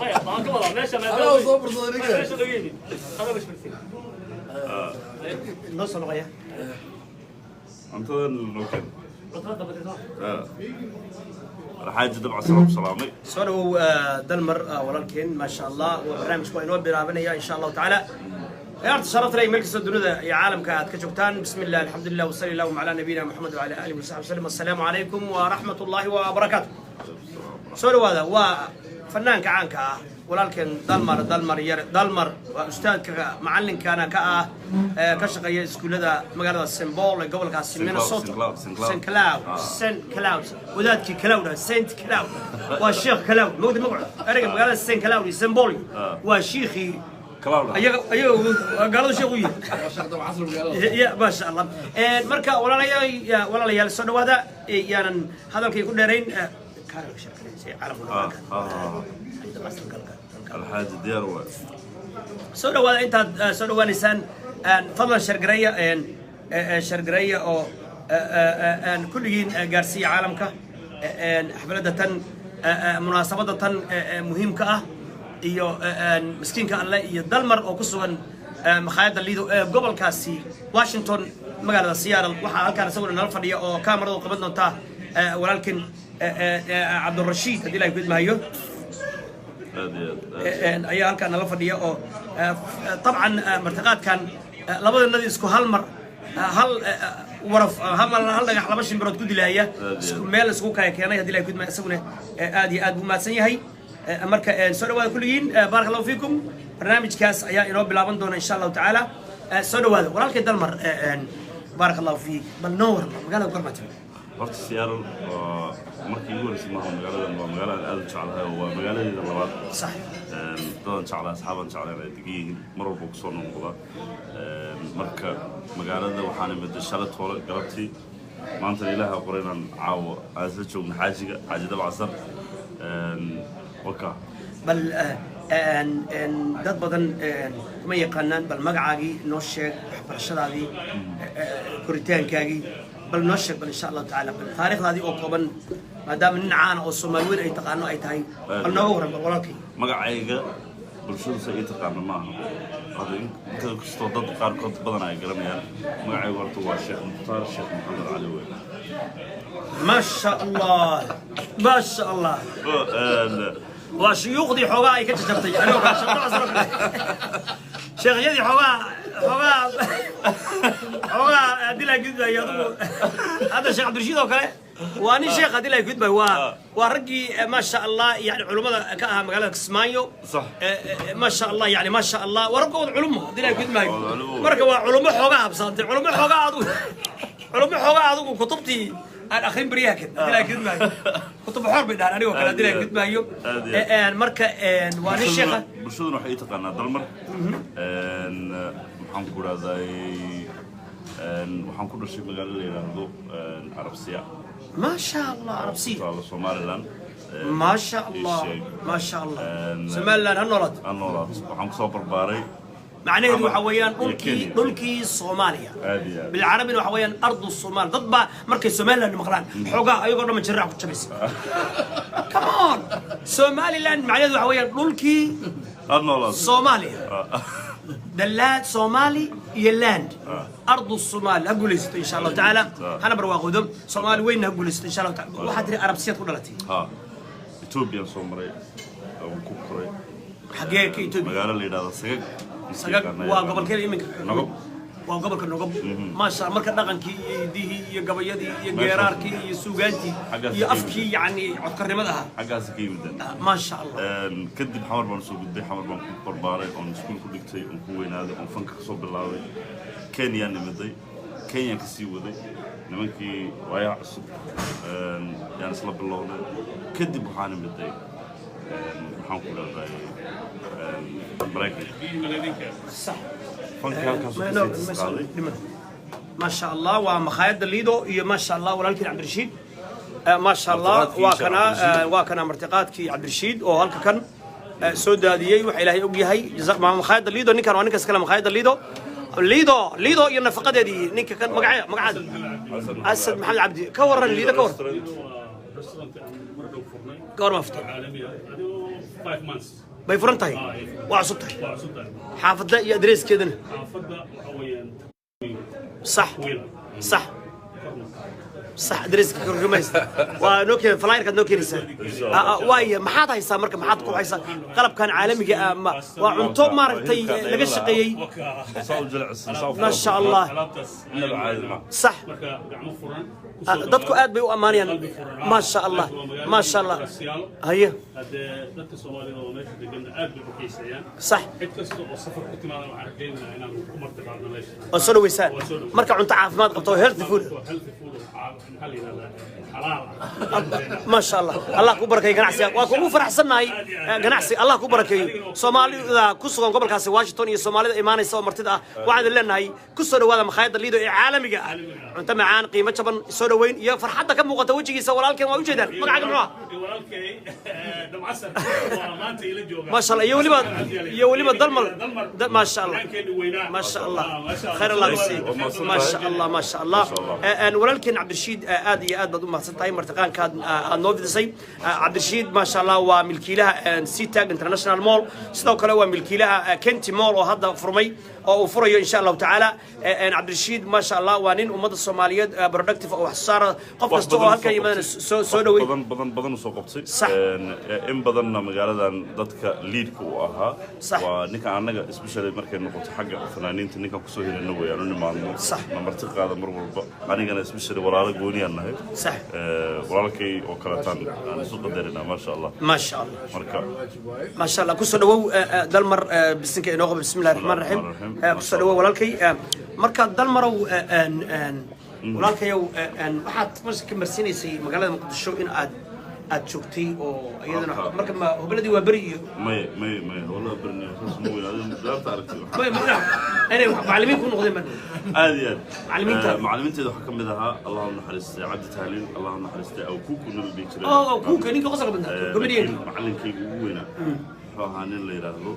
Maya, waxaan ka wadaa meesha Anaa soo fursaday ninka. Meesha laga yimid adaa mashquulsan. Noo soo noqoya. Cuntadan noo keen. Cuntada dambe soo. Alxaaji Dabcasar ku salaamay. Soo dhawow, Dalmar, walaalkeen. Maasha Allah, waa barnaamijku waa inoo bilaabanaya insha Allahu tacaala. Ciyaarta sharafta leh, meel kastoo dunida iyo caalamka aad ka joogtaan, bismi illah, alxamdulilah, wasali allahuma calaa nabiyina Moxamed wacala alihi wasaxbi wasalam. Assalaamu calaykum waraxmat ullahi wabarakaatu. Soo dhawaada. Waa fanaanka caanka ah, walaalkeen Dalmar, Dalmar Yare. Dalmar waa ustaadka macalinkana ka ah ee ka shaqeeya iskuullada magaalada St Paul ee gobolkaasi Minnesota. St. Cloud, St. Cloud. St. Cloud. St. Cloud, wadaadkii Cloud ah, St. Cloud, waa Sheekh Cloud. Mogdi magacu ereyga magaalada St. Cloud iyo St. Paul waa shiikhii Cloud. Ayaga gaalada sheekh u yahay. Waa Sheekh Dabcasar magaalada. Ya, maasha Allah. Marka walaalayaal, soo dhawaada. Yaanan hadalkay ku dheerayn. Kaarka shirkadaysa caalamka. Alxaaji diyaar waay. Soo dhawaada. Intaad soo dhawaanaysaan, fadlan share gareeya, share gareeya oo kulligiin gaarsiiya caalamka xafladda tan, munaasabadda tan muhiimka ah iyo miskiinka Alle iyo Dalmar oo ku sugan makhaayadda Lido ee gobolkaasi Washington, magaalada Seattle. Waxaa halkaan isaguna nala fadhiya oo kaamaradu qaban doonta walaalkin Cabdurashiid, haddii Ilahay ku idmahayo. Aad iyo aad. Ayaa halkaan nala fadhiya oo dabcan martiqaadkan labada isku hal mar hal waraf hal hal dhagax laba shimbirood ku dilaaya, Aad iyo isku aad. meel isku kaya keenay, haddii Ilahay ku idmahayo. Isaguna aad iyo aad buu mahadsan yahay. Marka soo dhawaada kulligiin, baaraka Allahu fiikum. Barnaamijkaas ayaa inoo bilaaban doona insha Allahu tacaala. Soo dhawaada, walaalkay Dalmar, baaraka Allahu fiik. Bal noo warma, magaalada gormaa timi? Horta Seattle waa markii ugu horreysay maaha. Magaaladan waa magaalada aad u jeclahay oo waa magaaladeeda labaad. Dadan jeclaa, asxaaban jeclaan ay degan yihiin, mar walba kusoo noqda. Marka magaalada waxaan imiday shalay toole galabtii. Maantana Ilaaha qoray inaan caawo aan isla joogno xaajiga, Xaaji Dabcasar waka. Bal dad badan kuma yaqaanaan. Bal magacaagii noo sheeg, waxbarashadaadii, koritaankaagii bal noo sheeg. Bal insha Allahu tacaala, bal taariikhdaadii oo kooban, maadaama nin caana oo Soomaali weyn ay taqaano ay tahay, bal nooga warran, bal walaalkay. Magacayga bulshadu sa ii taqaano maaha hadda, inta kastoo dad qaarkood badan ay garanayaan. Magacaygu horta waa Sheekh Mukhtaar Sheekh Maxamed Cali wey. Ma sha Allah, ma sha Allah. Waa shuyuukhdii xoogaa ay ka jajabtay anigoo kale, Sheekh Dabcasar oo kale, sheekhyadii xoogaa haddii la gudbayo. Adigu hadda Sheekh Cabdirashiid oo kale waa nin sheekh haddii la gudbayo. Waa raggii ma sha Allah, yani culummada ka ahaa magaalada Kismaayo. Ma sha Allah, yani ma sha Allah, waa raggooda culumo haddii la gudbayo. Waa culumo. Marka waa culumo xoogaa habsaantay, culumo xoogaa adigu, culumo xoogaa adigu kutubtii aan akrin baryaha kan haddii la gudbayo, kutub xoor bay dhahaan anigoo kale haddii la gudbayo. Aad iyo aad. Marka waa nin sheekha. Bulshaduna waxay ii taqaanaa Dalmar. Maxaan ku dhahday, waxaan ku dhashay magaalo la yidhaahdo Arabsiya. Ma sha Allah, Arabsiya. Taalo Somaliland. Ma sha Allah. Ii sheeg. Ma sha Allah. Somaliland ha noolaato. Aan noolaato. Waxaan kusoo barbaaray macnaheedu waxa weeyaan iyo dhulkii Kenya. Dhulkii Soomaaliya. Aad iyo aad. Bilcarabina waxa weeyaan ardu Soomaal. Dad baa markay Somaliland maqlaan xoogaa ayagoo dhan jiraac ku jabaysa. Come on, Somaliland macnaheedu waxa weeyaan dhulkii Aad noolaato. Soomaaliya, the land, Somali iyo land, ardu Somaal. Ha guulaysato insha Allahu tacaala, hana barwaaqoodo, Soomaali weynna ha guulaysato insha Allahu taala. Waxaad tiri Arabsiyaad ku dhalatay? Ha, Ethoobiyan soo maray oo ku koray. Xaggee ka Etoobiya? Magaalo la yidhahdo Sagag. Sagag waa gobolkeeda iminka? Nogob. Waa gobolka Nogob, maasha. Marka dhaqankii iyo hidihii iyo gabayadii iyo geeraarkii iyo suugaantii Xaggaas iyo ka afkii, yacni codkarnimada ahaa. Xaggaas ka yimid. Maasha Allah. Kadib Xamar baan soo gudbay. Xamar baan ku barbaaray oon iskuul ku dhigtay oon ku weynaaday oon fanka kasoo bilaabay. Kenyaan nimiday, Kenyaan kasii waday, nimankii waayaha cusub yaan isla bilownay. Kadib waxaa nimiday, maxaan ku leedahay, Maraykanka. Fankii halkaasuu kasii tisqaaday. Maasha Allah, waa makhaayadda Lido iyo maasha Allah walaalkiin Cabdirashiid. Maasha Allah. Martiqaadkii waa Sheekh kana Cabdirashiid. Waa kana martiqaadkii Cabdirashiid oo halka kan soo daadiyey. Waxa Ilaahay og yahay makhaayadda Lido. Ninkan waa ninka iskale makhaayadda Lido, Lido, Lido iyo nafaqadeedii. Ninka kan magaceeda Asad Maxamed Cabdi. Ka waran Lido, ka waran? Restaurant aan mar dhow furnay. Ka waran maftay? Caalami ah adigoo. 5 months Bay furan tahay. Ah, ay furan. Waa cusub tahay. Waa cusub tahay. Xaafadda iyo adreeskeedana? Xaafadda waxa weeyaan Sax. Wiila. Sax, adreeska korkumaysta waa noo keen, flyerkaad noo keenaysaa. Waaya, maxaad haysaa marka? Maxaad ku haysaa qalabkan caalamiga ah? Ma waa cunto maaragtay laga shaqeeyey? Saa u jilicsan, saa u Ma sha Allah. Alaabtaas. Inaba caadi ma. Marka gacmo furan ku soo Dadku dhawaada. aad bay u ammaanayaan. Qalbi furan. Ma sha Allah. Waa magaalada Ma sha Allah. Siyaalo. Haye. Haddee dadka Soomaalida oo meesha degan aad bay u xiiseeyaan. Cid kasta oo safar ku timaada waxaan rajaynaynaa inaanu ku martiqaadno meesha. Oo soo dhaweysaan. Oo soo dhaweysaan. Marka cunto caafimaad qabto oo healthy food. Waa healthy food oo maxaa la yidhahdaa, xalaal ah. Ma sha Allah, Allah ku barakeeyo ganacsiga. Waa kugu faraxsannahay ganacsiga. Allah ku barakeeyo. Soomaalida ku sugan gobolkaasi Washington iyo Soomaalida imaanaysa oo martida ah, waxaan idin leenahay ku soo dhawaada makhaayadda Lido ee caalamiga ah. Cunto macaan, qiimo jaban, soo dhaweyn iyo farxadda ka muuqata wejigiisa walaalkeen waa ujeedaan. Magacaaga muxuu ah? Walaalkay Dabcasar waa maanta ila jooga. Ma sha Allah. Iyo weliba Dalmar. Ma sha Allah. Fannaankeenu weynaa. ما شاء الله. ما شاء الله. خير الله يسير. ما شاء الله، ما شاء الله. ما شاء الله. Walaalkeen Cabdirashiid, aad iyo aad baad u mahadsan tahay martiqaankaad aad noo fidisay. Cabdirashiid, ma sha Allah, waa milkiilaha Seatag International Mall, sidoo kale waa milkiilaha Kenti Mall oo hadda furmay oo uu furayo insha Allahu tacaala. Cabdirashiid, ma sha Allah, waa nin ummadda Soomaaliyeed productive oo wax soo saara, qof Wax kasta oo badan halkan soo yimaadana qabtay. soo Wax dhaweey. Badan badan badan u soo qabtay. In badanna magaaladan dadka liidka u ahaa. Waa ninka annaga, especially markay noqoto xagga fanaaniinta, ninkan kusoo helana weeyaan u nimaadno. Na marti qaada mar walba. Anigana especially walaalo gooniyaan nahay. Walaalkay oo kaleetaan aan isu qadarinaa, maasha Allah. ما شاء الله. Marka ما شاء الله. Kusoo dhawow Dalmar, bisinka inoo qabo. بسم الله الرحمن الرحيم. الرحيم. Kusoo dhawow walaalkay. Marka Dalmarow, walaalkayow, waxaad marka ka marsiinaysay magaalada Muqdisho in aad joogtay oo iyadana marka ma hobladii waa beri iyo May, may, may, wallahi berni saas ma weyn adiga daarta aragtay. Inay macallimiin ku noqdeen baan. Aad iyo aad. Macallimiinta? Macallimiinteeda waxaa ka mid ahaa, Allah u naxariistay, Cabdi Tahliil, Allah u naxariistay, Awkuuku nala dhihi jiray. Oo kuuka, ninka qosolka badnaa, comedian. Laakiin macallinkayga ugu weynaa wuxuu ahaa nin la yidhaahdo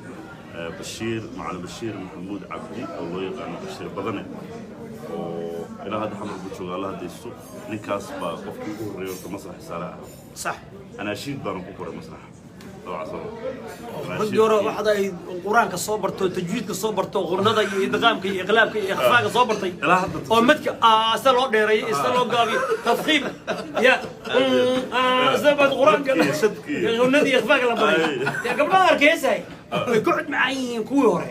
Bashiir, macallin Bashiir Maxamuud Cabdi oo loo yaqaano Bashiir Badane, oo ilaa hadda Xamar buu jooga, Allah hadaysto. Ninkaas baa qofkii ugu horreeyay horta masraxa saare ahaa. Anaashiid baanu ku koray masraxa dabacsan. Raggii hore waxaad ay qur-aanka soo barto, tajwiidka soo barto, qurnada iyo idqaamka iyo iqlaabka iyo ikhfaaga soo bartay Ilaa hadda oo madka sida loo dheereeyo iyo sida loo gaabiyo, tafkhiim ya sida baad qur-aanka Madka iyo shadka iyo- qurnada iyo ikhfaaga la baray. Ay. Ya gabdhaha arkaysahay way ku cod macaan yihiin kuwii hore.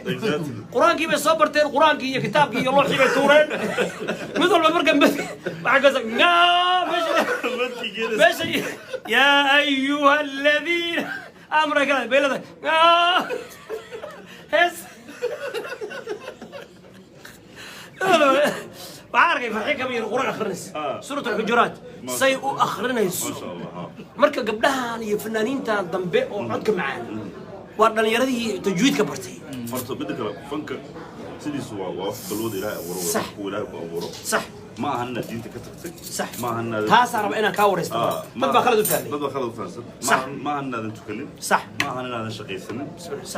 Qur-aankii bay soo barteen, qur-aankii iyo kitaabkii iyo looxii bay tuureen. Mid walba marka waxaa kaasa meesha meesha يا أيها الذين آمنوا كذا بيلada hees. Waxaan arkay Farxi Kamir qur-aan akhrinaysa, suurat Alxujuraat say u akhrinayso. Ma sha Allah, ha. Marka gabdhahan iyo fanaaniintan dambe oo codka macaan waa dhallinyaradii tajwiidka bartay. Horta midda kale, fanka sidiisu waa wax balwada Ilaahay abuuro, waa wax uu Ilaahay ku abuuro. Ma ahan inaad diinta ka tagtay. Ma ahan inaad Taasaan raba inaan kaa waraysto. Dad baa khalad u fahmay. Dad baa khalad u fahamsan. Ma ahan inaadan tukanin. Ma ahan inaadan shaqaysanin.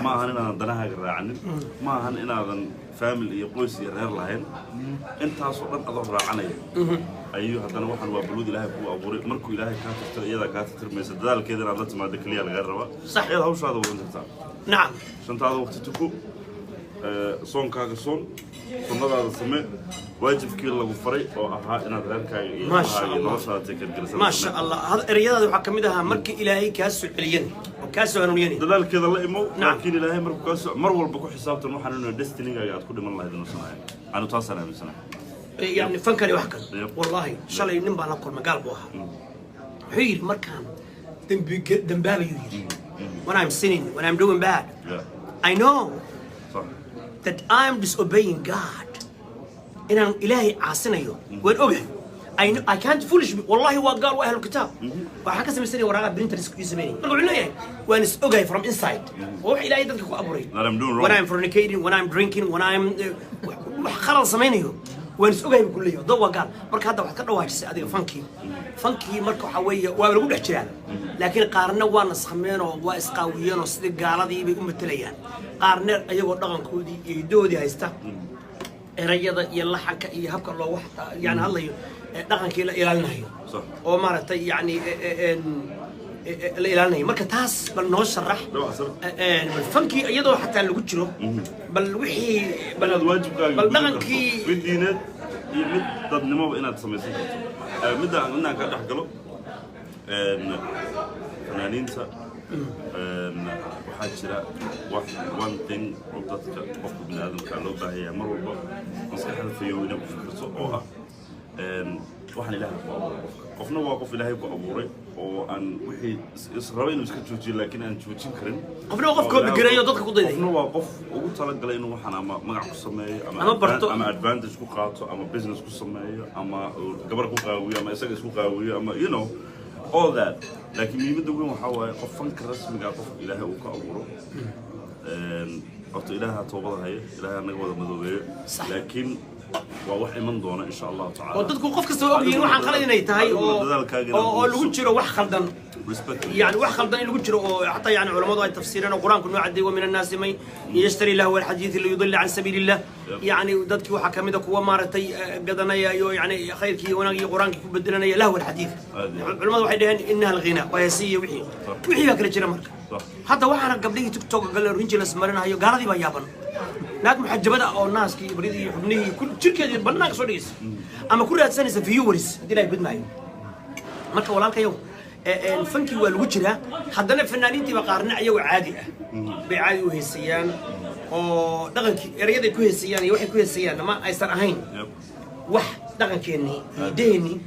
Ma ahan inaadan danahaaga raacanin. Ma ahan inaadan family iyo qoys iyo reer lahayn. Intaasoo dhan adoo raacanaya ayuu haddana waxaan waa balwad Ilaahay kuu abuuray. Markuu Ilaahay kaa tirtiro, iyadaa kaa tirtirmaysa. Dadaalkeeda inaad la timaado keliya lagaa rabaa. Iyada hawshaada wadan kartaa. Shantaada waqti tuko, soonkaaga soon, sunnadaada samee, waajibkii lagu faray oo ahaa inaad reerkaaga iyo Ma sha ilmahaaga iyo Allah. noloshaada takergelisan. ما شاء الله. هذا ereyadaada waxaa ka mid ahaa markii Ilaahay kaa soo celiyana oo kaa soo hanuuniyana. Dadaalkeeda la imow. Laakiin Ilaahay markuu kaa soo, mar walba ku xisaabtan waxaan inuu destinygaaga aad ku dhiman lahayd inuusan ahayn. Anu taasaan aaminsanahay. Yani fankani wax kale. Yep. Wallahi shalay nin baan la kulmay, gaal buu ahaa. Wuxuu yidhi markaan dembi dembaabayuu yidhi, when I'm sinning, when I'm doing bad, I know that I'm disobeying God, inaan Ilaahay caasinayo waan ogahay. I know, I can't foolish me. Wallahi waa gaal, waa ahlu kitaab. Waxaan ka samaysanaya waraaqa printer isku sameynay. Marka wuxuu leeyahay waan is ogahay from inside oo wax Ilaahay dadka ku abuuray. That I'm doing wrong. When I'm fornicating, when I'm drinking, when I'm wax khalad samaynayo, waan is ogahay buu ku leeyahay. Dad waa gaal. Marka hadda waxaad ka dhawaajisay adiga fankii. Marka waxaa weeye waa lagu dhex jiraa, laakiin qaarna waa naskhameen oo waa isqaawiyeen oo sidii gaaladii bay u matelayaan, qaarna iyagoo dhaqankoodii iyo hiddahoodii haysta, erayada iyo laxanka iyo habka loogu xataa yani hadlayo, dhaqankii la ilaalinayo oo maaragtay yani la ilaalinaya. Marka taas bal noo sharax. Dabacsan. Bal fankii iyadoo xataa lagu jiro, bal wixii bal inaad waajibkaaga bal gudan karto. Dhaqankii Mid diineed iyo mid dadnimoba inaad samaysan karto. Midda midaan ka dhex galo fanaaniinta, waxaa jira wax one thing oo dadka qofka bini aadamka loo baahan yahay mar walba maskaxda fayow inay ku fikirto oo ah waxaan Ilaahay ku abuuray qofka. Qofna waa qof Ilaahay ku abuuray oo aan wixii is raba inuu iska joojiyo laakiin aan joojin karin. Qofna waa qof copy gareeyo, dadka ku dayday. Qofna waa qof ugu talagalay inuu waxaan ama magac ku sameeyo ama Ama barto. Ama advantage ku qaato ama business ku sameeyo ama uu gabar ku qaawiyo ama isaga isku qaawiyo ama you know all that. Laakiin muhiimadda weyn waxaa waaye qof fanka rasmiga ah, qofka Ilaahay uu ka abuuro. Horta Ilaaha toobada haya, Ilaahay naga wada madoobeeyo. Laakiin waa wax iman doona, insha Allahu tacala. Oo dadku qof kasta waa ogyihiin waxaan qalad inay tahay Adiguna oo dadaalkaaga inaad oo lagu muujiso. Jiro wax khaldan. Respect. يعني wax khaldan in lagu jiro oo xataa yani culamadu ay tafsiireen oo Qur-aanku noo cadeeyay: ومن الناس من يشتري لهو الحديث ليضل عن سبيل الله. Yani dadkii waxaa kamid a kuwa maaragtay gadanaya iyo yani khayrkii iyo wanaagii Qur-aankii ku bedelanaya لهو الحديث. Aad iyo aad. Culamadu waxay dhaheen إنها الغناء waa heesiyo wixii wixii baa kala jira. Marka hadda waxaana gabdhihii TikTok gale rinji las marinayo, gaaladii baa yaaban. Naag muxajabada oo naaskii iyo baridii iyo xubnihii iyo kul jirkeedii bannaanka soo dhigaysa ama ku raadsanaysa viewers haddii Ilahay gudmaayo. Marka walaalkayow, fankii waa lagu jiraa, haddana fanaaniintiiba qaarna ayagoo caadi ah bay caadi u heesayaan oo dhaqankii erayaday ku heesayaan iyo waxay ku heesayaan ma aysan ahayn wax dhaqankeennii iyo hidaheennii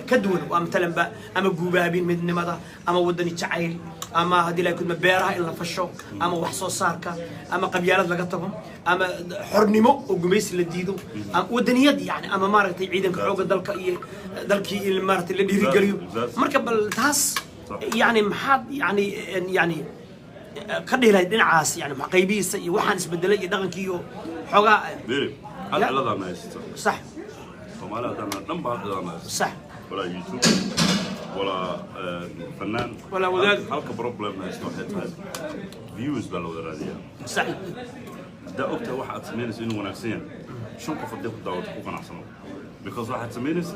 ka duwan. Waa matalan ba ama guubaabin midnimada ama wadani jacayl ama haddii la kudma beeraha in la fasho ama wax soo saarka ama qabyaalad laga tago ama xornimo oo gumaysi la diido ama wadaniyad yani ama maaragtay ciidanka xoogga dalka iyo dalkii in maaragtay la dhiirigeliyo. Marka bal taas yani maxaad yani ka dhihi lahayd dhinacaas, yani qaybihiisa iyo waxaan isbedelay iyo dhaqankii iyo xoogaa? Beri hal ciladaan haysata. Soomaali haddaan dhan ba hal ciladaan haysata. Walaa YouTube walaa fanaan walaa wadaad. Halka problem haysta waxay tahay views baa la wada raadiyaa. Haddaa ogtahay waxa aad samaynayso inuu wanaagsan yahay, shan qof haddii ku daawato ku qanacsano, because waxaad samaynaysa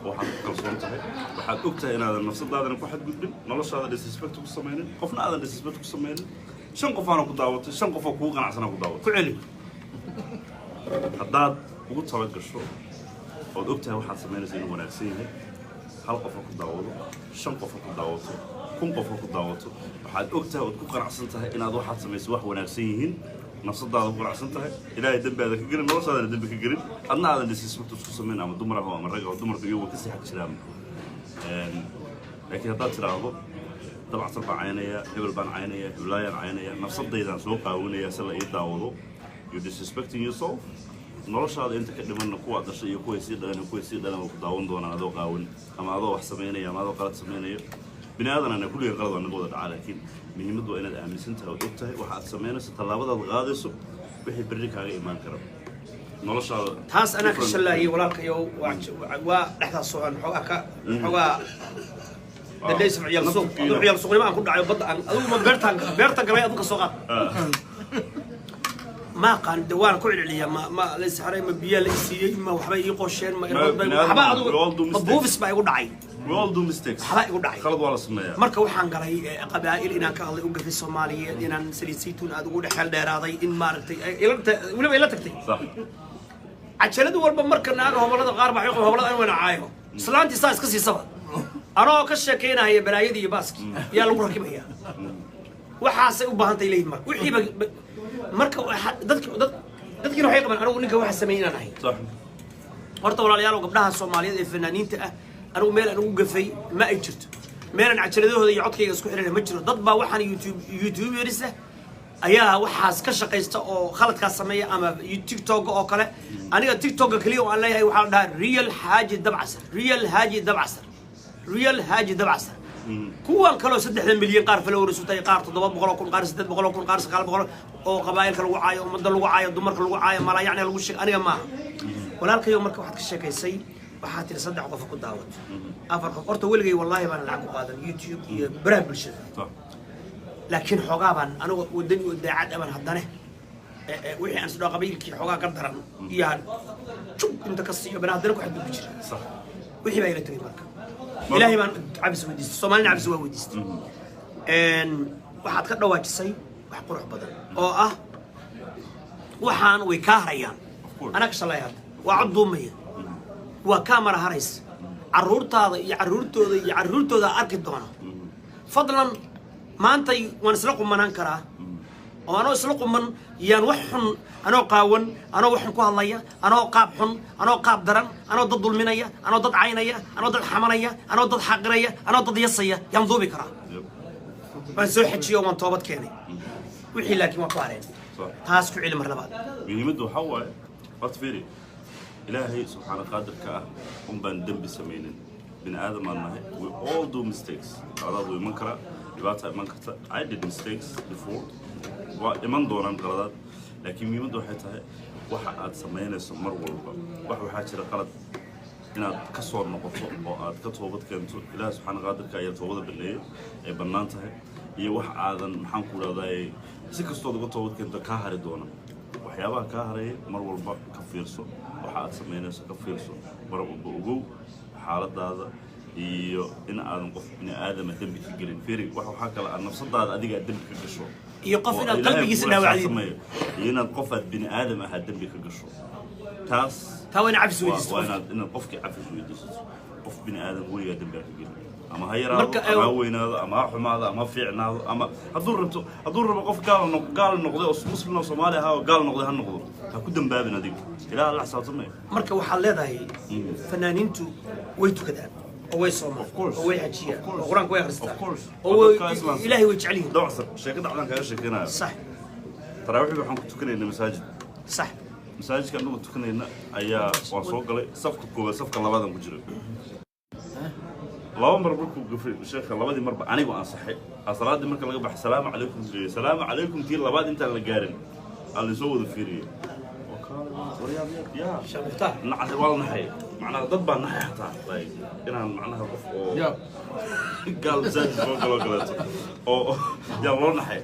waxaad ku kalsoon tahay, waxaad ogtahay inaadan nafsadaadana ku xadgudbin, noloshaada disrespect ku samaynin, qofna aadan disrespect ku samaynin. Shan qof aana ku daawatay, shan qof oo kugu qanacsana ku daawatay. Ku celi. Haddaad ugu talagasho ood ogtahay waxaad samaynaysa inuu wanaagsan yahay, hal qof ha ku daawado, shan qof ha ku daawato, 1000 qof ha ku daawato, waxaad ogtahay ood ku qanacsan tahay inaad waxaad samaysay wax wanaagsan yihiin, nafsadaada ku qanacsan tahay, Ilaahay dembi aadan ka gelin, noloshaadana dembi ka gelin, adna aadan disrespect isku samayn ama dumar ah ama rag ah oo dumarka iyagu ka sii xag jiraan. Laakiin haddaad tidhaahdo Dabacsan baan caynaya, hebel baan caynaya, heblaayaan caynaya, nafsadaydaan soo qaawinaya si la ii daawado, you disrespecting yourself. Noloshaada inta ka dhimanna kuwaad dhashay iyo kuway sii dhaleen iyo kuway sii dhaleen way ku daawan doonaan adoo qaawan ama adoo wax samaynaya ama adoo qalad samaynaya. Bini aadanana kulliga qalad waa naga wada dhacaa, laakiin muhiimaddu waa inaad aaminsan tahay ood og tahay waxa aad samaynayso, tallaabadaad qaadayso, wixii berri kaaga imaan kara noloshaada. Taas anaa ka shallaayay walaalkayow. Waa dhexdaas oo aan xoogaa ka xoogaa the days of ciyaal suuq, aduu ciyaal suuqnimo aan ku dhacayo badda aan adigu ma beertaan beerta galay adigu ka soo qaad ma aqaan de waan ku celceliyaa ma la isxaray, ma biyaa la isiiyey, ma waxbay ii qosheen, ma irbad bay waxba adigu We all do ma mistakes. Buufis baa igu dhacay. We all do mistakes. Waxba igu dhacay. Khalad waa la sameeyaa. Marka waxaan galay qabaa'il inaan ka hadlay, u gafay Soomaaliyeed, inaan saliid saytuun aad ugu dhexeel dheeraaday, in maaragtay ay weliba ila tagtay. Cajalad walba marka naaga hobolada qaar baa waxay hobolada in wayna caayo islaantii saa iska siisaba anoo ka sheekeynaya balaayadii iyo baaskii yaa lagu rakibaya. Waxaasay u baahantay leeyihin. Marka wixiiba marka dadki dadkiina waxay qabaan anigu ninka waxa sameeyey inaan ahay. Horta walaalayaal, gabdhaha Soomaaliyeed ee fanaaniinta ah, anigu meel aan ugu gafay ma ay jirto, meelaan cajaladahooda iyo codkayga isku xidhan ma jiro. Dad baa waxaan YouTube YouTuberisa ayaa waxaas ka shaqaysta oo khaladkaas sameeya ama TikTok oo kale. Aniga TikTok kaliya oo aan leeyahay waxaa la dhahaa Real Xaaji Dabcasar, Real Xaaji Dabcasar, Real Xaaji Dabcasar. Kuwan kaloo 3 milyan qaar followers u tahay, qaar 700,000, qaar 800,000, qaar 900 oo qabaa'ilka lagu caayo, ummadda lagu caayo, dumarka lagu caayo, malaayacni lagu sheeg, aniga maaha walaalkayo. Marka waxaad ka sheekaysay, waxaad tiri saddex qof ku daawato, afar qof. Horta weligay wallaahi baan lacag ku qaadan YouTube iyo baraha bulshada. Laakiin xoogaa baan anigu wadani oo daacad ah baan haddane wixii aan isdhao qabiilkii xoogaa ka daran iyo aan jug inta ka siiyo baan haddana ku xadgudbi jira. Wixii baa ila tegay marka. Ilaahay baan cabis weydiistay, Soomaalina cabis waa weydiistay. Waxaad ka dhawaajisay wax qurux badan oo ah waxaan way kaa harayaan. Anaa ka shalay hadda waa cod duumaya, waa kaa mara haraysa, carruurtaada iyo carruurtooda iyo carruurtooda arki doona. Fadlan maantay waan isla qumanaan karaa oo anoo isla quman yaan wax xun, anoo qaawan, anoo wax xun ku hadlaya, anoo qaab xun, anoo qaab daran, anoo dad dulminaya, anoo dad caynaya, anoo dad xamanaya, anoo dad xaqiraya, anoo dad yasaya yaan duubi karaa. Waan soo xajiyo, waan toobad keenay wixii, laakiin waan ku hareen. Taas ku celi mar labaad. Muhiimaddu waxaa waaye horta fiiri, Ilaahay subxaana qaadirka ah un baan dembi samaynin, bini aadam aan nahay, we all do mistakes. Qaladaad wuu iman karaa, dhibaata iman karta. I did mistakes before, waa iman doonaan qaladaad, laakiin muhiimaddu waxay tahay waxa aad samaynayso mar walba wax waxaa jira qalad inaad ka soo noqoto oo aad ka toobad keento. Ilaahay subxaana qaadirka ayaa toobada baneeyey ay bannaan tahay, iyo wax aadan, maxaan ku idhahdaa, si kastood uga toobad keento kaa hari doona. Waxyaabaha kaa haraya mar walba ka fiirso, waxa aad samaynayso ka fiirso, mar walba ogow xaaladaada iyo in aadan qof bini aadama dembi ka gelin. Fiiri, wax waxaa kale aad nafsadaada adiga aad dembi ka gasho iyo qof oo inaad Ilaahay qalbigiisa kula dhaawacdid. xisaabtamayo, iyo inaad qof aad bini aadam ahaa dembi ka gasho, taas taa waa ina cabis weydiisto. Waa inaad qofkii cafis weydiisato. Qof bini aadam weligaa dembi ha ka gelin, ama ha yaraado ama ha weynaado ama ha xumaado ama ha fiicnaado, ama hadduu rabto, hadduu rabo qof gaal gaal noqday oo muslim oo Soomaali ahaa oo gaal noqday ha noqdo, ha ku dambaabin adiga, Ilaah la xisaabtamaya. Marka waxaad leedahay fanaaniintu way tukadaan oo way soomaan oo way xajiyaan oo Qur-aanka way akhristaan oo Ilaahay way jecel yihiin. Dhowr sheeko dhacdan kaaga sheekeynaya. Taraawiixdii waxaan ku tukanaynay masaajid. Masaajidka annagu tukanayna ayaa waan soo galay safka koowaad, safka labaadaan ku jiray. Laba mar markuu gafay sheekha, labadii marba anigu ansaxay. Salaadii marka laga baxay, "Salaamu calaykum," leeyay, "Salaamu calaykum" tii labaad intaan la gaarin aa laysoo wada fiiriyey. Yaa Sheekh Mukhtaar. Nacas waa la naxay, macnaha dad baa naxay xataa, like inaan macnaha qof oo gaal masaajid soo galoo kaleeto oo yaa loo naxay.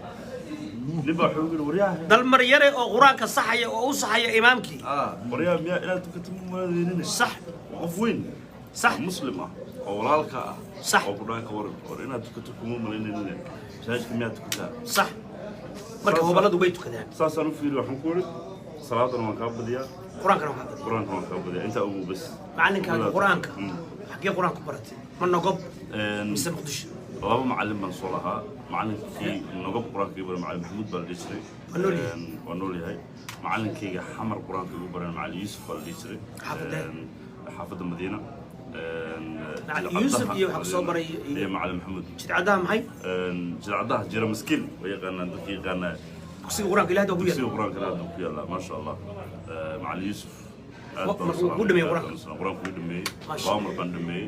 Nin baa wuxuu yidhi, "Waryaha." Dalmar yare oo Qur-aanka saxaya oo u saxaya imaamkii. "Waryaha, miyaa inaad tukato ma maladeynine?" Waa qof weyn, muslim ah oo walaalka ah oo ku dhahay, "Ka waran war inaad tukato kuma malaynaynin, masaajidka miyaad tukataa?" Sax. Marka hobaladu way tukadaan. Saasaan u fiiri, waxaan ku yidhi, "Salaadana waan kaa badiyaa." Qur-aankana waa kaa badiya. Qur-aanka waan kaa badiyaa, intaa ugu bas. Macalinkaaga Qur-aanka xaggee Qur-aanku baratay, ma Nogob mise Muqdisho? Laba macalin baan soo lahaa. Macalinkii Nogob Qur-aanka igu baray Macalin Maxamuud baa la dhihi jiray. Waa nool yahay? Waa nool yahay. Macalinkayga Xamar Qur-aanka igu baray Macalin Yuusuf baa la dhihi jiray. Xaafadee? Xaafadda Madiina. Macalin Yuusuf iyo waxaa kusoo baray iyo Macalin Maxamuud. Jidcadaha maxay? Jidcadaha jira maskiin way yaqaanaan dadka yaqaanaa. Dugsiga Qur-aanka Ilaahda ku yaal. Dugsiga Qur-aanka hadda ku yaalla, maasha Allah. Macalin Yuusuf aad baan u Markuu kuu dhameeyey salaamay, aad Qur-aanka? baan u salaamay. Qur-aanku ii dhameeyey. Maasha. Laba mar baan dhameeyey.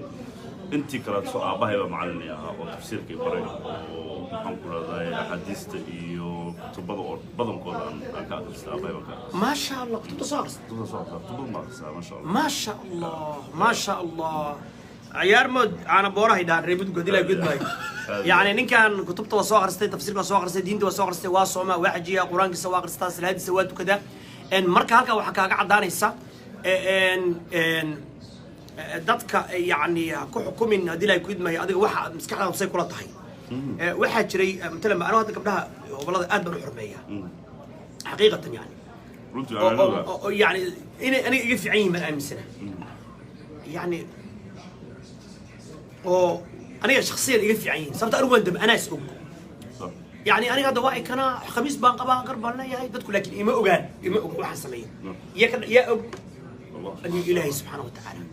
Intii kaleeto aabbahay baa macalin ii ahaa oo tafsiirka i baray oo, maxaan ku rahday, axaadiista iyo kutubada oo badankooda aan ka akhristay aabbahay baan ka akhristay. Maasha Allah, kutubta soo akhristay. Kutubta soo akhristay, kutubada ma akhristaa, maasha Allah. Maasha Allah, maasha Allah. Ciyaar mood caana boorahay dhahan reer Mudug hadii laa gudmaayo. Yacni ninkan kutubta waa soo akhristay, tafsiirka waa soo akhristay, diinta waa soo akhristay, waa soomaa, waa xajiyaa, Qur-aankiisa waa akhristaa, salaadiisa waa tukadaa. Marka halkaa waxaa kaaga caddaanaysa dadka yacni ha ku xukumin haddii laa gudmaayo adiga waxa maskaxdaadu say kula tahay. Waxaa jiray matalan anoo hadda gabdhaha gobolada aad baan u xurmeeyaa xaqiiqatan yani Runtii oo aan ogaa. Oo yani inay aniga iga fiican yihiin baan aaminsana yani, oo aniga shakhsiyan iga fiican yihiin, sababta anigu waan dam anaa is og. Yani aniga hadda waa ikanaa, khamiis baan qabaa, gar baan leeyahay, dadku laakiin ima ogaan, ima og waxaan sameeyay. Iya ka yaa og? Allah. Adiga Ilaahay subxaana wa tacaala.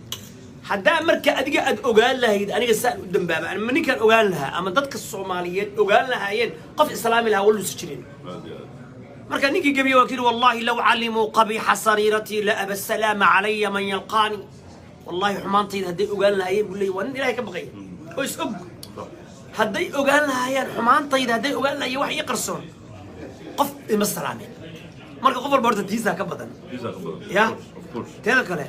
Haddaa marka adiga aad ogaan lahayd aniga saan u dambaaba ama ninkaan ogaan lahaa ama dadka Soomaaliyeed ogaan lahaayeen, qof islaami lahaa waluusa jirin. Aad iyo aad. Marka ninkii gebiye waa kii, "Wallahi law calimuu qabiixa sariiratii la aba salaama calaya man yalqaani." Wallahi xumaantayda hadday ogaan lahaayeen buu leeyay, waa nin Ilahay ka baqaya oo is og. Hadday ogaan lahaayeen xumaantayda, hadday ogaan lahaayeen wax ii qarsoon, qof ima salaameen. Marka qof walba horta tiisaa ka badan. Tiisaa ka badan. Ya. Of course. Teeda kale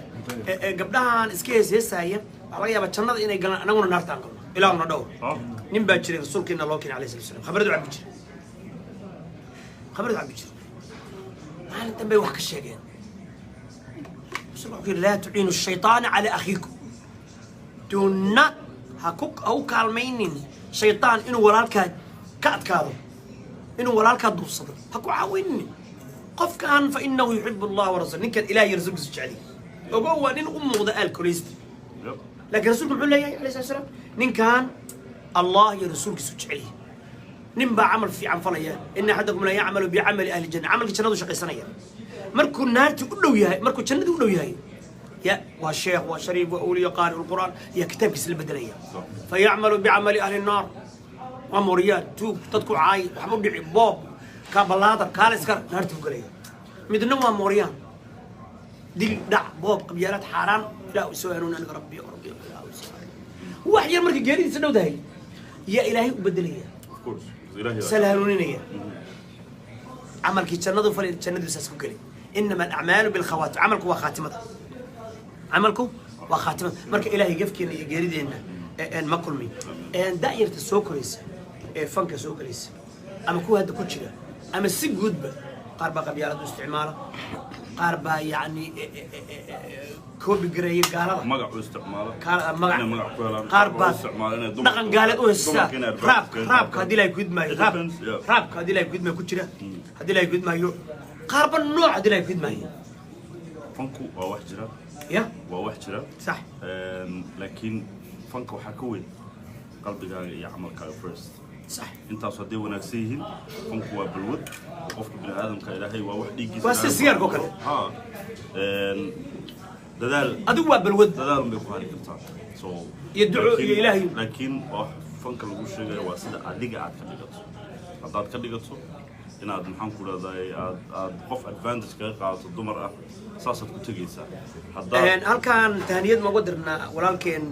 gabdhahan iska hees heesaaya waxaa laga yaabaa jannada inay galaan, anaguna naarta aan galno, Ilaahuna dhowr. Nin baa jiray rasuulkeena loo keenay alayhi salatu wasalam, khamradu cabbi jiray, khamradu cabbi jiray. Maalin dambe wax ka sheegeen, rasuulku wuxuu yidhi, "Laa tuciinu shaytaana calaa akhiikum." Do not, Ha u kaalmaynin shaytaan inuu walaalkaa ka adkaado, inuu walaalkaa duubsado. Ha ku caawinin qofkan. Fa inahu yuxibu Allah wa rasul. Ninkan Ilaah iyo rasuulkiisu jeceliy. Ogow, waa nin u muuqda alcoholist. Laakiin rasuulku muxuu leeyahay alayhi salatu salaam? Ninkan Allah iyo rasuulkiisu jeceliy. Nin baa camal fiican falaya. Ina axadakum la yacmalu bicamali ahli janna. Camalkii jannadu shaqaysanaya. Markuu naartii u dhow yahay, markuu jannadii u dhow yahay, ya waa sheekh, waa shariif, waa awliya, qaari lqur'aan, yaa kitaabkiisa la bedelaya. Fayacmalu bicamali ahli nnaar. Waa mooriyaan, tuug, dadku caay, waxba dhici, boob, kaabalaadar, kaala iska naartii u gelaya. Midna waa mooryaan, dil, dhac, boob, qabyaalaad, xaaraan. Ilaah soo hanuun aniga, rabbi, rabbi, ilaah soo hanuun. Wax yar markii geeridiisa dhow tahay yaa Ilaahay u bedelaya. Of course. Ilaahay sala hanuuninaya. Camalkii jannadu falay, jannadu saas ku geli. Inama alacmaalu bilkhawaatim. Camalku waa khaatimada, camalku waa khaatimada. Marka Ilaahay gafkeena iyo geerideenna een ma kulmin. Een da'yarta soo koraysa ee fanka soo gelaysa ama kuwa hadda ku jira ama si guudba, qaar baa qabyaalad u isticmaala, qaar baa yacni copy gareeya gaalada. Magac u isticmaala. Magac. Inay magac ku helaan. Qaar u baa isticmaala inay dhaqan gaaleed u haystaa. Dumarka inay advantage raabka ka raabka haddii Ilaahay kudmaayo It raab depends, yeah. Raabka haddii Ilaahay kudmaayo ku jira, haddii Ilaahay kudmaayo qaarba nooc, haddii Ilaahay kudmaayo. Fanku waa wax jira. Ya. Waa wax jira. Sax. Laakiin fanka waxaa ka weyn qalbigaaga iyo camalkaaga first. Sax. Intaas hadday wanaagsan yihiin, fanku waa balwad. Qofka bini aadamka Ilaahay waa wax dhiiggiisa. Waa sida sigaarka oo kale. Ha. Dadaal. Adigu waa balwad. Dadaal bay ku hari kartaa, so Iyo duco iyo Ilaahay. Laakiin wax fanka lagu sheegayo waa sida adiga aad ka dhigato. Haddaad ka dhigato inaad, maxaan ku rahday, aad qof advantage kaga qaadato dumar ah, saasaad ku tegaysaa haddaad Halkan tahaniyad ma uga dirnaa walaalkeen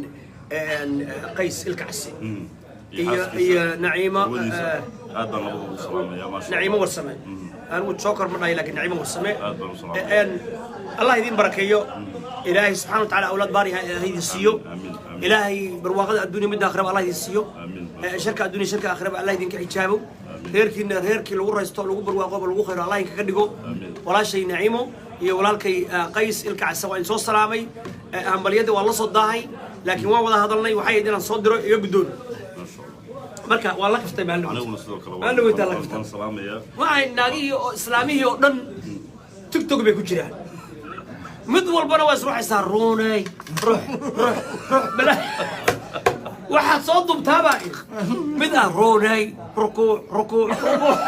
Qays Ilkacsi iyo xaaskiisa, iyo Naciimo, hawadiisa. Aad baan labadooda u salaamaya, maasha Naciimo Allah. Warsame. Anigu joker ma dhahay, laakiin Naciimo Warsame. Aad baan u salaamaya. Allah idin barakeeyo. Ilaahay subxaana wa tacaala awlaad baari ha idin siiyo. Amiin, amiin. Ilaahay barwaaqada adduunya midda aakhiraba Allah idin siiyo. Amiin. Sharka adduunya, sharka aakhiraba Allah idinka xijaabo. Reerkiina reerkii lagu raysto, lagu barwaaqooba, lagu khayro Allah idinkaga dhigo. Amiin. Walaashay Naciimo iyo walaalkay Qays Ilkacsa waa in soo salaamay. Hambalyadii waa la soo daahay, laakiin waan wada hadalnay. Waxay ahayd inaan soo diro iga guddoon. Maasha Allah. Marka waa la kaftay maalin. Aniguna sidoo kale Maalin weytaa la kaftay. waan salaamayaa. Waxay naagihii oo islaamihii oo dhan TikTok bay ku jiraan. Mid walbana waa isruuxaysaa, ruuney, ruux, ruux, ruux, bala waxaad soo dubtaabaa mid ah, ruuney, rukuuc, rukuuc, rukuuc,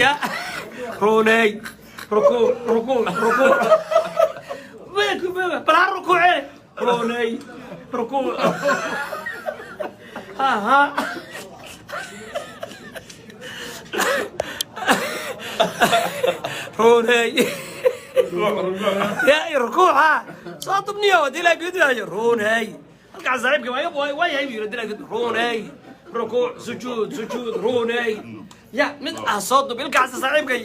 ya ruuney, rukuuc, rukuuc, rukuuc, bal ha rukuuce, ruuney, rukuuc, ha ha ruuney, ya rukuuca soo dubniyo hadii laa gudaayo, ruuney. Halkaas saaxiibka waa yahay buu yidhi, hadii laa gud ruuney, rukuuc, sujuud, sujuud, ruuney, ya mid ah soo dub. Ilkaas saaxiibkay,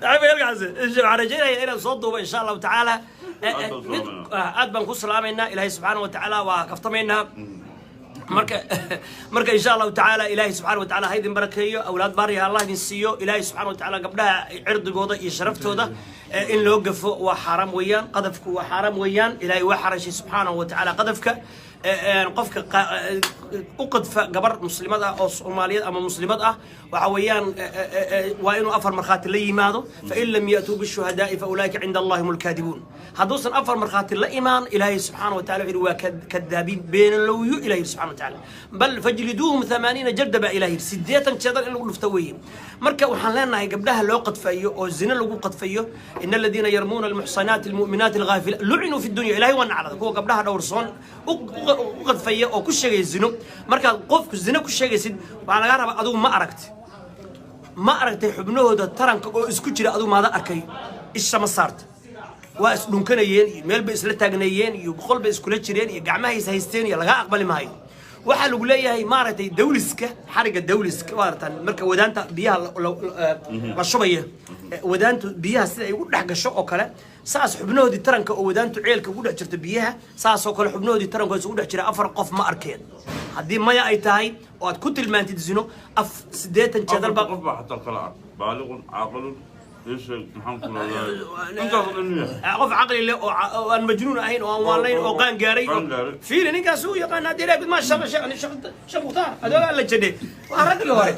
saaxiibkay ilkaas waxaan rajaynaya inaan soo duubo insha Allahu tacaala. Aad baan mid salaamaynaa. Aad baan ku salaamaynaa. Ilaahay subxaana wa tacaala waa kaftamaynaa. Marka insha Allahu tacaala Ilaahay subxaana wa tacaala ha idin barakeeyo. Awlaad baariha Allah idin siiyo. Ilaahay subxaana wa tacaala gabdhaha cirdigooda iyo sharaftooda in loo gafo waa xaaraam weeyaan. Qadafku waa xaaraam weeyaan. Ilaahay waa xarashay subxaanahu wa tacaala qadafka. Qofka u qadfa gabar muslimad ah oo Soomaaliyeed ama muslimad ah, waxa weeyaan waa inuu afar markhaati la yimaado. Fain lam ya'tuu bishuhadaa'i fa ulaa'ika cinda Allahi hum lkaadibuun. Hadduusan afar markhaati la imaan, Ilaahay subxaana wa tacala wuxuu yidhi waa kadaabiin, beenalowyo. Ilahi subxana wa tacaala bal fajliduuhum 80 jalda baa Ilahi yidhi, 80 jeedal in lagu dhufto weeye. Marka waxaan leenahay gabdhaha loo qadfayo oo zina lagu qadfayo, ina aladiina yarmuuna almuxsanaati almu'minaati alghaafila lucinuu fi dunya. Ilahay waa naclada kuwa gabdhaha dhowrsoon u qadfaya oo ku sheegaya zino. Markaad qofku zino ku sheegaysid, waxaa lagaa rabaa adigu ma aragti, ma aragtay xubnahooda taranka oo isku jira? Adigu maada arkay? Isha ma saarta? Waa isdhunkanayeen iyo meel bay isla taagneeyeen iyo boqol bay iskula jireen iyo gacmaha is haysteen iyo lagaa aqbali maayo. Waxaa lagu leeyahay maaragtay dawliska, xariga dawliska maaragtan marka wadaanta biyaha la shubaya, wadaantu biyaha sida ay ugu dhex gasho oo kale, saas xubnahoodii taranka oo wadaantu ceelka ugu dhex jirto biyaha, saasoo kale xubnahoodii taranka oo isugu dhex jira afar qof ma arkeen? Haddii maya ay tahay oo aad ku tilmaantid zino, af 80 jeedal Afarta baa qof baa xataa kala ah: baaliqun, caaqilun, Maxaan ku leeyahay intaas oo dhan miya? Qof caqli leh oo oo aan majnuun ahayn oo aan waalayn oo qaan gaaray. Qaan gaaray. Fiiri ninkaas uu yaqaan haddii ilaahay ma shaqa shaqa shaqa Mukhtaar adoogaa la jadhe, waa raggii hore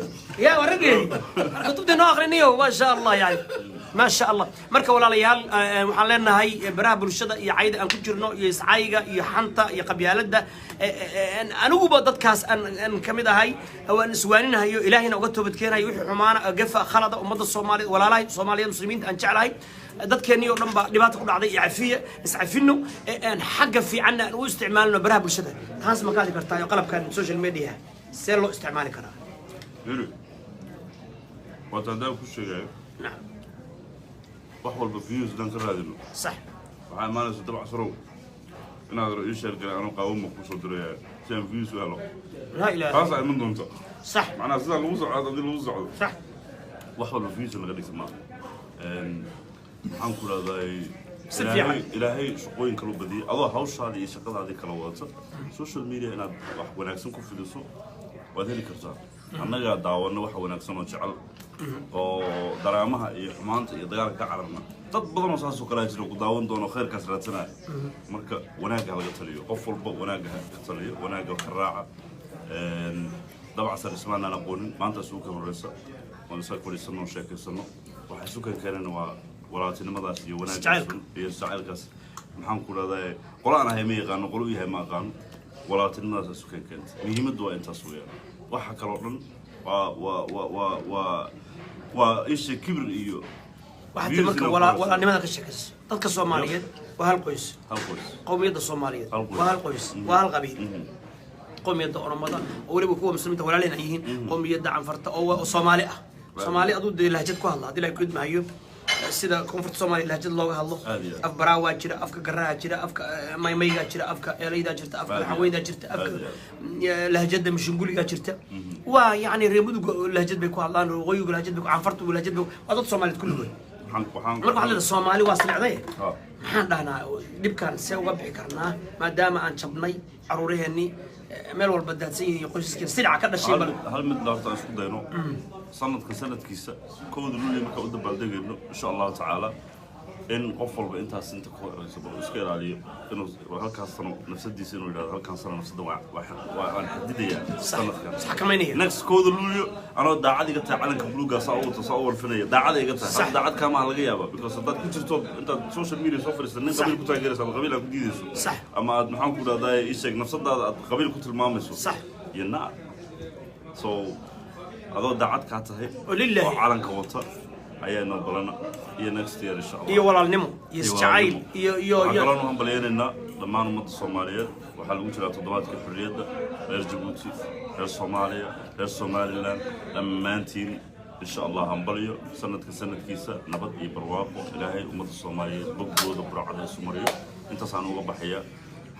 ya, waa raggii kutubta noo akhrinayo, ma sha Allah, yani ma sha Allah. Marka walaalayaal, waxaan leenahay baraha bulshada iyo cayda aan ku jirno iyo iscayga iyo xanta iyo qabyaaladda, aniguba dadkaas aan ka mid ahay oo aan iswaaninahayo, ilaahayna uga toobad keenayo wixii xumaana, gafa, khalada. Ummadda Soomaaliyeed, walaalahay Soomaaliyeed, muslimiinta aan jeclahay, dadkeennii oo dhan baa dhibaata ku dhacday iyo cafiya, iscafino, xagga fiicanna aan u isticmaalno baraha bulshada. Taas ma kaadi kartaa iyo qalabkan social media see loo isticmaali karaa? Yiri waata haddaan ku sheegayo, wax walba views haddaan ka raadino, waxaa imaanaysa dabacsarow inaad ro ii sheergalay anuu qaawama kusoo diraya si aan views u helo. Laa ilaaha. Taasaa iman doonta. Macnaha sidaa lagu socdo haddii lagu socdo, wax walba views laga dhigta maaha. Maxaan ku rahday? Si fiican. Ilaahay shaqooyin kala badiyay, adoo hawshaadii iyo shaqadaadii kala wadata, social media inaad wax wanaagsan ku fidiso waad heli kartaa. Annagaa daawana waxa wanaagsan oo jecel oo daraamaha iyo xumaanta iyo dagaalka ka cararna. Dad badan oo saasoo kalaa jira ku daawan doono, khayrkaas raadsanaya. Marka wanaagga ha laga taliyo, qof walba wanaagga ha ka taliyo, wanaagga ka raaca. Dabacsan ismaan aan aqoonin maanta isugu kan horeysa waan isaga fadhiisano oo sheekaysano. Waxa isu kan keenana waa walaaltinimadaas iyo wanaaggaas Isjacaylka. iyo isjacaylkaas. Maxaan ku rahdaa, qolo aan ahay ma yaqaano, qolo u yahay ma aqaano, walaaltinimadaas isu kan keenta. Muhiimaddu waa intaas weeyaan. Waxa kaloo dhan waa isha kibir iyo Waxaa tii marka views inaad ku walaalnimada ka sheekayso, dadka Soomaaliyeed waa hal qoys. Hal qoys. Qowmiyadda Soomaaliyeed Hal qoys. waa hal qoys, waa hal qabiil. Qowmiyadda Oromada oo weliba kuwa muslimiinta walaalehen ay yihiin, qowmiyadda Canfarta oo Soomaali ah, Soomaali aduu dee lahjad ku hadla haddii la kudmahayo, sida koonfurta Soomaaliya lahjad looga hadlo. Aad iyo aad. Af Baraawaa jira, afka Garaha jira, afka Maymaygaa jira, afka Eelaydaa jirta, afka Aad iyo aad. Raxaweydaa jirta, afka Aad iyo lahjada Mashunguligaa jirta. Waa yacni reer Muduga lahjad bay ku hadlaan, waqooyigu lahjad bay ku, Canfartu lahjad bay, waa dad Soomaaliyeed kulligood. Waxaan Marka waxaa leedahay Soomaali waa silicday. Ha. Maxaan dhahnaa dhibkan see uga bixi karnaa maadaama aan jabnay, caruuraheennii meel walba daadsan yihiin iyo qoysaskeen silica ka dhashay hal bal mid, hal mid horta aan isku dayno sanadka sanadkiisa 1-da Luulyo markaan u dabaaldegayno, insha Allahu tacaala, in qof walba intaas inta ku horeysa bal uu iska ilaaliyo inuu halkaas sano nafsadiisa inuu yidhahdo halkaan sano nafsada waan xadidayaa sanadkan. Isxakamaynaya. Next 1-da Luulyo anoo daacad iga tahay, calanka buluugaa saa u wato, saa u walfinaya, daacada iga tahay. Hadda daacad kaamaha laga yaaba, because haddaad ku jirto intaad social media soo fadhiista nin qabiil ku taageeraysa ama qabiil aad ku diidayso ama aad, maxaan ku dhahdaa, ii sheeg, nafsadaada aad qabiil ku tilmaamayso, you're not. So adoo daacad kaa tahay Oo lillahi. oo calanka wata ayaa noo balana iyo next year, insha Allah. Iyo walaalnimo iyo isjacayl iyo Waxaan iyo kaloo nu hambalyaynaynaa dhammaan ummadda Soomaaliyeed. Waxaa lagu jiraa toddobaadka xorriyadda. Reer Jabuuti, reer Soomaaliya, reer Somaliland, dhammaantiin insha Allah hambalyo. Sanadka sanadkiisa nabad iyo barwaaqo Ilaahay ummadda Soomaaliyeed boggooda burcada isu mariyo. Intaasaan uga baxaya.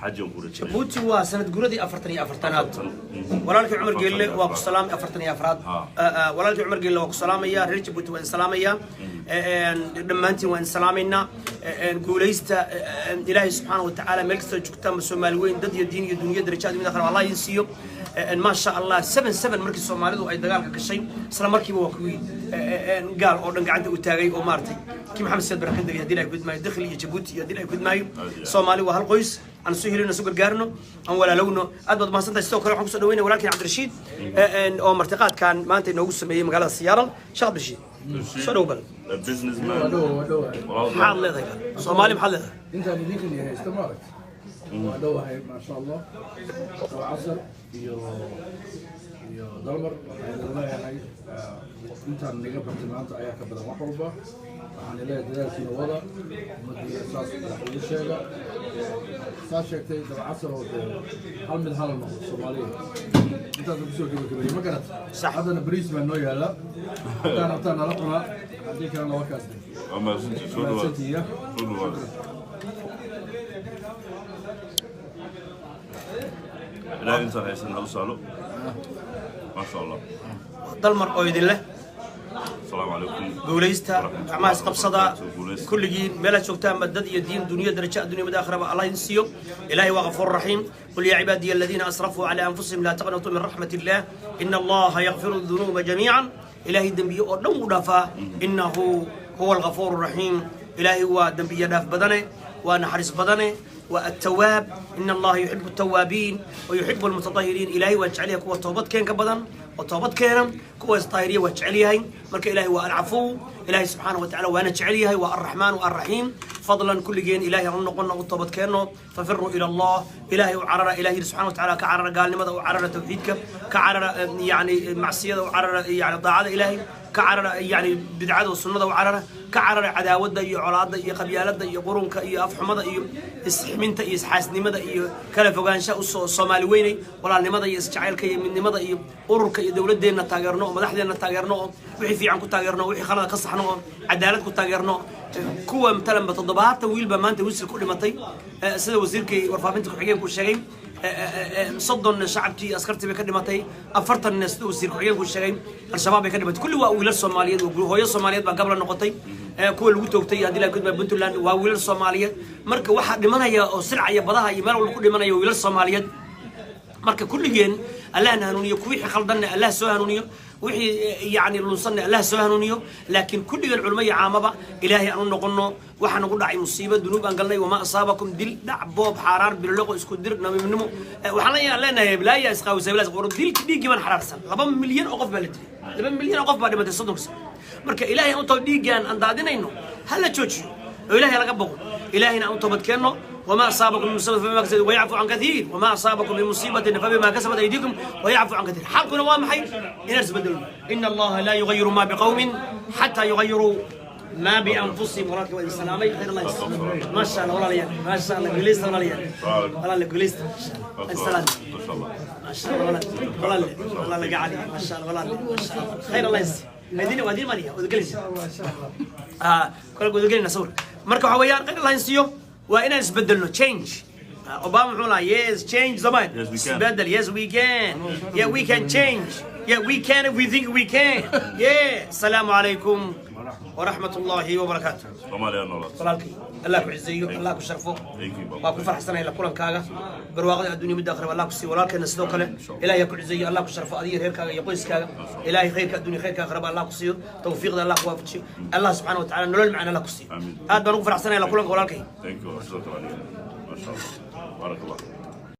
Xaaji aan ku rajinaya. Jabuuti waa sanad guradii 44aad. 40. Walaalkii Cumar Geelle waa ku 44. salaamay, 44aad. Ha. Walaalkii Cumar Geelle waa ku salaamaya, reer Jabuuti waa in salaamaya, dhammaantiin waa in salaamaynaa. Guulaysta. Ilaahay subxaana wa tacaala meel kastoo joogtaan ma Soomaali weyn, dad iyo diin iyo dunya darajaad mid akhra Allah idin siiyo. Maasha Allah, 7-7 markii Soomaalidu ay dagaalka gashay, isla markiiba waa kuwii gaal oo dhan gacanta u taagay oo maaragtay kii Maxamed Siyaad Barre ka degay haddii Ilahay kudmaayo dakhli iyo Jabuuti iyo haddii Ilahay kudmaayo. Aad iyo aad. Soomaali waa hal qoys, aan isu helino, isu gargaarno, aan walaalowno. Aad baad mahadsantahay. Sidoo kale waxaan kusoo dhaweynaya walaalkeen Cabdirashiid oo martiqaadkan maanta inoogu sameeyey magaalada Seattle. Sheekh Cabdirashiid, soo dhow bal. A businessman. Waa dhow, waa dhow. Walaal. Maxaad leedahay bal Soomaali, maxaad leedahay? Intaan idinkan haysta maaragt, waa dhowahay, maasha Allah. Waa Casar iyo Dalmar. Waxaan idin leeyahay intaan naga bartay maanta ayaa ka badan wax walba. Waxaan leeyahay dadaalkiina wada, ummaddiina saas madaxweyne sheega, saa sheegtay Dabcasar oo dee hal mid hala noqdo Soomaaliya. Intaas kusoo gabagabeeyey, ma garat? Sax. Haddana bariis baa noo yaala, haddaan rabtaan nala cunaa, haddii kalena waa kaas. Waa mahadsantihiin. Soo dhawaad. Mahadsantihiin. Soo dhawaad. Ilaahay intaan haysan ha u sahlo, maasha Allah. Dalmar oo idin leh. Asalaamu calaykum. Guulaysta, gacmaha isqabsada. Guulaysta. Kulligiin meelaad joogtaanba, dad iyo diin, dunya daraja addunya mid aakhiraba Allah idin siiyo. Ilaahay waa ghafuur raxiim. Qul yaa cibaadiya aladiina asrafuu calaa anfusihim laa taqnatuu min raxmat illah ina Allaha yakfiru dunuuba jamiican. Ilaahay dembiye oo dhan wuu dhaafaa, innahu Huwa alghafuur raxiim. Ilaahay waa dembiya dhaaf badane, waa naxariis badane, waa attawaab. In Allaha yuxibu altawaabiin wa yuxibu almutatahiriin. Ilaahay waa jecel yahay kuwa toobad keenka badan oo toobad keena, kuwa isdaahiriya waa jecel yahay. Marka Ilaahay waa alcafuw, Ilaahay subxaanahu wa tacala waana jecel yahay, waa alraxmaan wa alraxiim. Fadlan kulligeen Ilaahay aan u noqono, u toobad keenno. Fafiruu ila Allah, Ilaahay u carara. Ilahay yidhi subxana wa tacala: ka carara gaalnimada, u carara tawxiidka, ka carara yani macsiyada, u carara yani daacada Ilaahay, ka carara yani bidcada oo sunnada u carara, ka carara cadaawadda iyo colaadda iyo qabyaaladda iyo qurunka iyo afxumada iyo isximinta iyo isxaasnimada iyo kala fogaanshaha. Usoo Soomaali weynay, walaalnimada iyo isjacaylka iyo midnimada iyo ururka iyo dowladeenna taageerno oo madaxdeenna taageerno oo wixii fiican ku taageerno oo wixii khalada ka saxno oo cadaalad ku taageerno. Kuwa matalanba 70 wiil baa maanta wisil ku dhimatay, sida wasiirkii warfaafinta ku-xigeenku sheegay. 30 shacabkii askartii bay ka dhimatay, 40-na sida wasiir ku-xigeenku sheegay Al-Shabaab bay ka dhimatay. Kulli waa wiilal Soomaaliyeed, hooyo Soomaaliyeed baa gabla noqotay. Kuwa lagu toogtay haddii la gudbaa Puntland waa wiilal Soomaaliyeed. Marka waxaa dhimanaya oo silcaya badaha iyo meel walba ku dhimanaya wiilal Soomaaliyeed. Marka kulligeen Allahna hanuuniyo, kuwii khaldanna Allah soo hanuuniyo, wixii yani lunsanna Allah soo hanuuniyo. Laakiin kulligeen culmo iyo caamaba Ilaahay aan u noqono. Waxaa nagu dhacay musiibo, dunuub aan galnay. Wamaa asaabakum, dil, dhac, boob, xaaraar, biloloqo, isku dir, namiimnimo. Waxaan leenahay bilaaya isqaawisay bilaas qoro, dilki dhiiggii baan xaraarsan. 2 milyan oo qof baa la dilay, 2 milyan oo qof baa dhimatay 30-ka sano. Marka Ilaahay aan u tago, dhiiggaan aan daadinayno ha la joojiyo oo Ilaahay laga boqo, Ilaahayna aan u toobad keenno. وما أصابكم من مصيبة فبما كسبت ويعفو عن كثير. وما أصابكم من مصيبة فبما كسبت أيديكم ويعفو عن كثير. حالكم waa maxay? Inaan isbedelno. إن الله لا يغير ما بقوم حتى يغيروا ما بأنفسهم. Walaalkii waa idin salaamay, khayr Allah yasiiyo. Ma sha Allah walaalayaal, ma sha Allah, guuleysta walaalayaal, walaal guuleysta, salaam. ما شاء الله. ما شاء الله walaal, walaal, walaal gacali, ma sha Allah walaal, ma sha Allah, khayr Allah yasiiyo. Idin waa idin maliya wadagelaysa kala gudagelayna sawir. Marka waxa weeyaan, khayr Allah yasiiyo, waa inaan isbedelno, change. Obama muxuu lahaa? Yes, change the mind. Yes, we can. Isbedel. Yes, we can. Yeah, we can change. Yeah, we can if we think we can. Yeah. Asalaamu calaykum waraxmat ullahi wabarakaatu. Soomaaliya noolaad. Walaalkay, Allah ku cizeeyo, Allah ku sharfo. Thank you, Baba. Waa ku farxsanahay la kulankaaga. Barwaaqada adduunya midda akhira Allah ku siiyo. Walaalkeena sidoo kale Ilaahay ha ku cizeeyo, Allah ku sharfo adiga, reerkaaga iyo qoyskaaga. Ilaahay khayrka adduunya, khayrka aakhiraba Allah ku siiyo, tawfiiqda Allah ku waafajiyo, Allah subxaana wa tacaala nolol macana Allah ku siiyo. Amiin. Aad baan ugu faraxsanahay la kulanka walaalkay. Thank you. sidoo kale aniga. ما شاء الله، بارك الله.